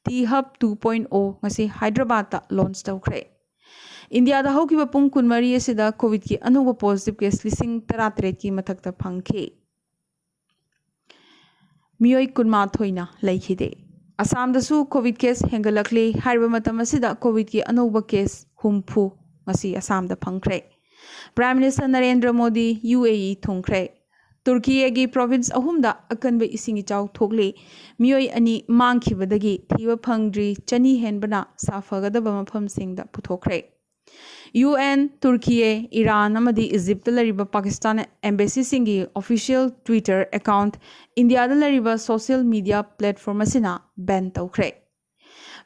T hub two point O ꯉꯁꯤ ꯍꯥꯏꯗ꯭ꯔꯕꯥꯗꯇ ꯂꯣꯟꯆ ꯇꯧꯈ꯭ꯔꯦ꯫ ꯏꯟꯗꯤꯌꯥꯗ ꯍꯧꯈꯤꯕ ꯄꯨꯡ ꯀꯨꯟꯃꯔꯤ ꯑꯁꯤꯗ ꯀꯣꯚꯤꯗꯀꯤ ꯑꯅꯧꯕ ꯄꯣꯖꯤꯇꯤꯚ ꯀꯦꯁ ꯂꯤꯁꯤꯡ ꯇꯔꯥꯇꯔꯦꯠꯀꯤ ꯃꯊꯛꯇ ꯐꯪꯈꯤ꯫ ꯃꯤꯑꯣꯏ ꯀꯨꯟꯃꯥꯊꯣꯏꯅ ꯂꯩꯈꯤꯗꯦ꯫ ꯑꯁꯥꯝꯗꯁꯨ ꯀꯣꯚꯤꯗ ꯀꯦꯁ ꯍꯦꯟꯒꯠꯂꯛꯂꯤ꯫ ꯍꯥꯏꯔꯤꯕ ꯃꯇꯝ ꯑꯁꯤꯗ ꯀꯣꯚꯤꯗꯀꯤ ꯑꯅꯧꯕ ꯀꯦꯁ ꯍꯨꯝꯐꯨ ꯉꯁꯤ ꯑꯁꯥꯝꯗ ꯐꯪꯈ꯭ꯔꯦ꯫ Prime minister Narendra Modi U A E ꯊꯨꯡꯈ꯭ꯔꯦ꯫ ꯇꯨꯔꯀꯤꯌꯥꯒꯤ ꯄ꯭ꯔꯣꯚꯤꯟꯁ ꯑꯍꯨꯝꯗ ꯑꯀꯟꯕ ꯏꯁꯤꯡ ꯏꯆꯥꯎ ꯊꯣꯛꯂꯤ꯫ ꯃꯤꯑꯣꯏ ꯑꯅꯤ ꯃꯥꯡꯈꯤꯕꯗꯒꯤ ꯊꯤꯕ ꯐꯪꯗ꯭ꯔꯤ ꯆꯅꯤ ꯍꯦꯟꯕꯅ ꯁꯥꯐꯒꯗꯕ ꯃꯐꯝꯁꯤꯡꯗ ꯄꯨꯊꯣꯛꯈ꯭ꯔꯦ꯫ ꯌꯨ ꯑꯦꯟ, ꯇꯨꯔꯀꯤꯌꯦ, ꯏꯔꯥꯟ ꯑꯃꯗꯤ ꯏꯖꯤꯞꯇ ꯂꯩꯔꯤꯕ ꯄꯥꯀꯤꯁꯇꯥꯟ ꯑꯦꯝꯕꯦꯁꯤꯁꯤꯡꯒꯤ ꯑꯣꯐꯤꯁꯤꯌꯦꯜ ꯇ꯭ꯋꯤꯇꯔ ꯑꯦꯀꯥꯎꯟꯠ ꯏꯟꯗꯤꯌꯥꯗ ꯂꯩꯔꯤꯕ ꯁꯣꯁꯤꯌꯦꯜ ꯃꯤꯗꯤꯌꯥ ꯄ꯭ꯂꯦꯠꯐꯣꯔꯝ ꯑꯁꯤꯅ ꯕꯦꯟ ꯇꯧꯈ꯭ꯔꯦ꯫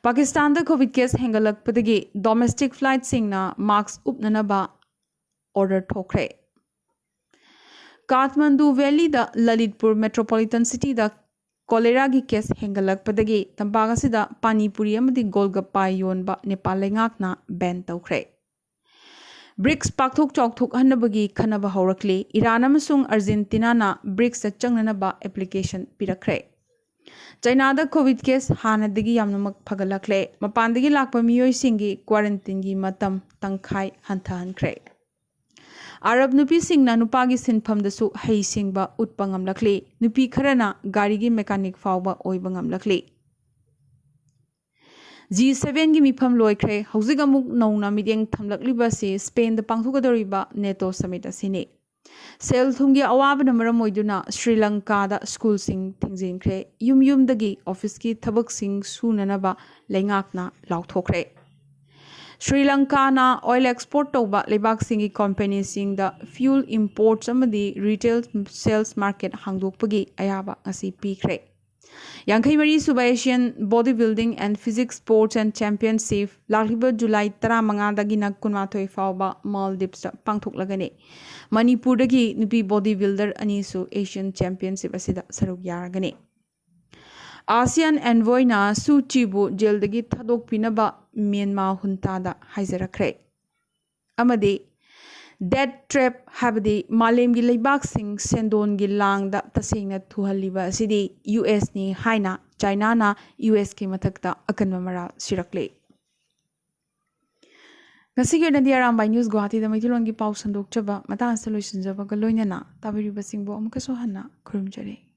ꯄꯥꯀꯤꯁꯇꯥꯟꯗ ꯀꯣꯚꯤꯗ ꯀꯦꯁ ꯍꯦꯟꯒꯠꯂꯛꯄꯗꯒꯤ ꯗꯣꯃꯦꯁꯇꯤꯛ ꯐ꯭ꯂꯥꯏꯠꯁꯤꯡꯅ ꯃꯥꯁꯛ ꯎꯞꯅꯅꯕ ꯑꯣꯔꯗꯔ ꯊꯣꯛꯈ꯭ꯔꯦ꯫ ꯀꯥꯊꯃꯟꯗꯨ ꯚꯦꯂꯤꯗ ꯂꯂꯤꯠꯄꯨꯔ ꯃꯦꯇ꯭ꯔꯣꯄꯣꯂꯤꯇꯟ ꯁꯤꯇꯤꯗ ꯀꯣꯂꯦꯔꯥꯒꯤ ꯀꯦꯁ ꯍꯦꯟꯒꯠꯂꯛꯄꯗꯒꯤ ꯇꯝꯄꯥꯛ ꯑꯁꯤꯗ ꯄꯥꯅꯤꯄꯨꯔꯤ ꯑꯃꯗꯤ ꯒꯣꯜꯒꯞꯄꯥ ꯌꯣꯟꯕ ꯅꯦꯄꯥꯜ ꯂꯩꯉꯥꯛꯅ ꯕꯦꯟ ꯇꯧꯈ꯭ꯔꯦ꯫ ꯕ꯭ꯔꯤꯛꯁ ꯄꯥꯛꯊꯣꯛ ꯆꯥꯎꯊꯣꯛꯍꯟꯅꯕꯒꯤ ꯈꯟꯅꯕ ꯍꯧꯔꯛꯂꯤ꯫ ꯏꯔꯥꯟ ꯑꯃꯁꯨꯡ ꯑꯥꯔꯖꯦꯟꯇꯤꯅꯥꯅ ꯕ꯭ꯔꯤꯛꯁꯇ ꯆꯪꯅꯅꯕ ꯑꯦꯄ꯭ꯂꯤꯀꯦꯁꯟ ꯄꯤꯔꯛꯈ꯭ꯔꯦ꯫ ꯆꯩꯅꯥꯗ ꯀꯣꯚꯤꯗ ꯀꯦꯁ ꯍꯥꯟꯅꯗꯒꯤ ꯌꯥꯝꯅꯃꯛ ꯐꯒꯠꯂꯛꯂꯦ꯫ ꯃꯄꯥꯟꯗꯒꯤ ꯂꯥꯛꯄ ꯃꯤꯑꯣꯏꯁꯤꯡꯒꯤ ꯀ꯭ꯋꯥꯔꯦꯟꯇꯤꯟꯒꯤ ꯃꯇꯝ ꯇꯪꯈꯥꯏ ꯍꯟꯊꯍꯟꯈ꯭ꯔꯦ꯫ ꯑꯔꯕ ꯅꯨꯄꯤꯁꯤꯡꯅ ꯅꯨꯄꯥꯒꯤ ꯁꯤꯟꯐꯝꯗꯁꯨ ꯍꯩꯁꯤꯡꯕ ꯎꯠꯄ ꯉꯝꯂꯛꯂꯤ꯫ ꯅꯨꯄꯤ ꯈꯔꯅ ꯒꯥꯔꯤꯒꯤ ꯃꯦꯀꯥꯅꯤꯛ ꯐꯥꯎꯕ ꯑꯣꯏꯕ ꯉꯝꯂꯛꯂꯤ꯫ ꯖꯤ ꯁꯚꯦꯟꯒꯤ ꯃꯤꯐꯝ ꯂꯣꯏꯈ꯭ꯔꯦ꯫ ꯍꯧꯖꯤꯛ ꯑꯃꯨꯛ ꯅꯧꯅ ꯃꯤꯠꯌꯦꯡ ꯊꯝꯂꯛꯂꯤꯕ ꯑꯁꯤ ꯁ꯭ꯄꯦꯟꯗ ꯄꯥꯡꯊꯣꯛꯀꯗꯧꯔꯤꯕ ꯅꯦꯇꯣ ꯁꯃꯤꯠ ꯑꯁꯤꯅꯤ꯫ ꯁꯦꯜ ꯊꯨꯝꯒꯤ ꯑꯋꯥꯕꯅ ꯃꯔꯝ ꯑꯣꯏꯗꯨꯅ ꯁ꯭ꯔꯤ ꯂꯪꯀꯥꯗ ꯁ꯭ꯀꯨꯜꯁꯤꯡ ꯊꯤꯡꯖꯤꯟꯈ꯭ꯔꯦ꯫ ꯌꯨꯝ ꯌꯨꯝꯗꯒꯤ ꯑꯣꯐꯤꯁꯀꯤ ꯊꯕꯛꯁꯤꯡ ꯁꯨꯅꯅꯕ ꯂꯩꯉꯥꯛꯅ ꯂꯥꯎꯊꯣꯛꯈ꯭ꯔꯦ꯫ ꯁ꯭ꯔꯤ ꯂꯪꯀꯥꯅ ꯑꯣꯏꯜ ꯑꯦꯛꯁꯄꯣꯔꯠ ꯇꯧꯕ ꯂꯩꯕꯥꯛꯁꯤꯡꯒꯤ ꯀꯝꯄꯦꯅꯤꯁꯤꯡꯗ fuel imports ꯑꯃꯗꯤ retail sales market ꯍꯥꯡꯗꯣꯛꯄꯒꯤ ꯑꯌꯥꯕ ꯉꯁꯤ ꯄꯤꯈ꯭ꯔꯦ꯫ ꯌꯥꯡꯈꯩ ꯃꯔꯤ ꯁꯨꯕ Asian Bodybuilding and Physique Sports and Championship ꯂꯥꯛꯂꯤꯕ ꯖꯨꯂꯥꯏ ꯇꯔꯥꯃꯉꯥꯗꯒꯤꯅ ꯀꯨꯟꯃꯥꯊꯣꯏ ꯐꯥꯎꯕ ꯃꯥꯜꯗꯤꯞꯁꯇ ꯄꯥꯡꯊꯣꯛꯂꯒꯅꯤ꯫ ꯃꯅꯤꯄꯨꯔꯗꯒꯤ ꯅꯨꯄꯤ ꯕꯣꯗꯤ ꯕꯤꯜꯗꯔ ꯑꯅꯤꯁꯨ ꯑꯦꯁꯤꯌꯥꯟ ꯆꯦꯝꯄꯤꯌꯟꯁꯤꯞ ꯑꯁꯤꯗ ꯁꯔꯨꯛ ꯌꯥꯔꯒꯅꯤ꯫ ꯑꯥꯁꯤꯌꯥꯟ ꯑꯦꯟꯚꯣꯏꯅ ꯁꯨ ꯆꯤꯕꯨ ꯖꯦꯜꯗꯒꯤ ꯊꯥꯗꯣꯛꯄꯤꯅꯕ ꯃ꯭ꯌꯥꯟꯃꯥ ꯍꯨꯟꯇꯥꯗ ꯍꯥꯏꯖꯔꯛꯈ꯭ꯔꯦ꯫ ꯑꯃꯗꯤ debt trap, ꯍꯥꯏꯕꯗꯤ ꯃꯥꯂꯦꯝꯒꯤ ꯂꯩꯕꯥꯛꯁꯤꯡ ꯁꯦꯟꯗꯣꯟꯒꯤ ꯂꯥꯡꯗ ꯇꯁꯦꯡꯅ ꯊꯨꯍꯜꯂꯤꯕ ꯑꯁꯤꯗꯤ ꯌꯨ ꯑꯦꯁꯅꯤ ꯍꯥꯏꯅ ꯆꯥꯏꯅꯥꯅ ꯌꯨ ꯑꯦꯁꯀꯤ ꯃꯊꯛꯇ ꯑꯀꯟꯕ ꯃꯔꯥꯜ ꯁꯤꯔꯛꯂꯤ꯫ ꯉꯁꯤꯒꯤ ꯑꯣꯏꯅꯗꯤ ꯑꯔꯥꯝꯕꯥꯏ ꯅ꯭ꯌꯨꯁ ꯒꯨꯋꯥꯍꯥꯇꯤꯗ ꯃꯩꯇꯩꯂꯣꯟꯒꯤ ꯄꯥꯎ ꯁꯟꯗꯣꯛꯆꯕ ꯃꯇꯥꯡ ꯑꯁꯤꯗ ꯂꯣꯏꯁꯤꯟꯖꯕꯒ ꯂꯣꯏꯅꯅ ꯇꯥꯕꯤꯔꯤꯕꯁꯤꯡꯕꯨ ꯑꯃꯨꯛꯀꯁꯨ ꯍꯟꯅ ꯈꯨꯔꯨꯝꯖꯔꯤ꯫